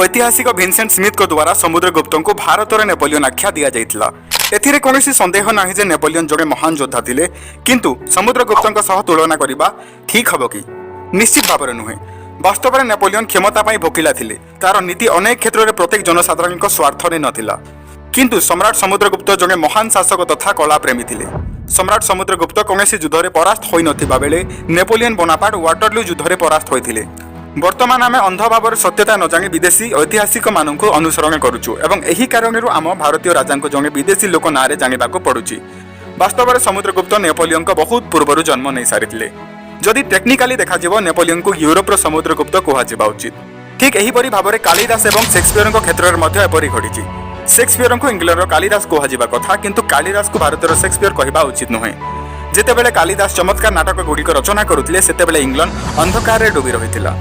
ଐତିହାସିକ ଭିନସେଣ୍ଟ ସ୍ମିଥଙ୍କ ଦ୍ୱାରା ସମୁଦ୍ରଗୁପ୍ତଙ୍କୁ ଭାରତର ନେପୋଲିୟନ ଆଖ୍ୟା ଦିଆଯାଇଥିଲା। ଏଥିରେ କୌଣସି ସନ୍ଦେହ ନାହିଁ ଯେ ନେପୋଲିୟନ ଜଣେ ମହାନ ଯୋଦ୍ଧା ଥିଲେ, କିନ୍ତୁ ସମୁଦ୍ରଗୁପ୍ତଙ୍କ ସହ ତୁଳନା କରିବା ଠିକ୍ ହେବ କି? ନିଶ୍ଚିତ ଭାବରେ ନୁହେଁ। ବାସ୍ତବରେ ନେପୋଲିୟନ କ୍ଷମତା ପାଇଁ ଭୋକିଲା ଥିଲେ। ତାର ନୀତି ଅନେକ କ୍ଷେତ୍ରରେ ପ୍ରତ୍ୟେକ ଜନସାଧାରଣଙ୍କ ସ୍ୱାର୍ଥରେ ନଥିଲା। କିନ୍ତୁ ସମ୍ରାଟ ସମୁଦ୍ରଗୁପ୍ତ ଜଣେ ମହାନ ଶାସକ ତଥା କଳାପ୍ରେମୀ ଥିଲେ। ସମ୍ରାଟ ସମୁଦ୍ରଗୁପ୍ତ କୌଣସି ଯୁଦ୍ଧରେ ପରାସ୍ତ ହୋଇନଥିବା ବେଳେ ନେପୋଲିୟନ ବୋନାପାର୍ଟ ୱାଟରଲୁ ଯୁଦ୍ଧରେ ପରାସ୍ତ ହୋଇଥିଲେ। ବର୍ତ୍ତମାନ ଆମେ ଅନ୍ଧ ଭାବରେ ସତ୍ୟତା ନ ଜାଣି ବିଦେଶୀ ଐତିହାସିକମାନଙ୍କୁ ଅନୁସରଣ କରୁଛୁ ଏବଂ ଏହି କାରଣରୁ ଆମ ଭାରତୀୟ ରାଜାଙ୍କୁ ଜଣେ ବିଦେଶୀ ଲୋକ ନାଁରେ ଜାଣିବାକୁ ପଡୁଛି। ବାସ୍ତବରେ ସମୁଦ୍ରଗୁପ୍ତ ନେପୋଲିୟନଙ୍କ ବହୁତ ପୂର୍ବରୁ ଜନ୍ମ ନେଇସାରିଥିଲେ। ଯଦି ଟେକ୍ନିକାଲି ଦେଖାଯିବ, ନେପୋଲିୟନଙ୍କୁ ୟୁରୋପର ସମୁଦ୍ରଗୁପ୍ତ କୁହାଯିବା ଉଚିତ। ଠିକ୍ ଏହିପରି ଭାବରେ କାଳିଦାସ ଏବଂ ସେକ୍ସପିୟରଙ୍କ କ୍ଷେତ୍ରରେ ମଧ୍ୟ ଏପରି ଘଟିଛି। ସେକ୍ସପିୟରଙ୍କୁ ଇଂଲଣ୍ଡର କାଳିଦାସ କୁହାଯିବା କଥା, କିନ୍ତୁ କାଳିଦାସକୁ ଭାରତର ସେକ୍ସପିୟର କହିବା ଉଚିତ ନୁହେଁ। ଯେତେବେଳେ କାଳିଦାସ ଚମତ୍କାର ନାଟକ ଗୁଡ଼ିକ ରଚନା କରୁଥିଲେ, ସେତେବେଳେ ଇଂଲଣ୍ଡ ଅନ୍ଧକାରରେ ଡୁବି ରହିଥିଲା।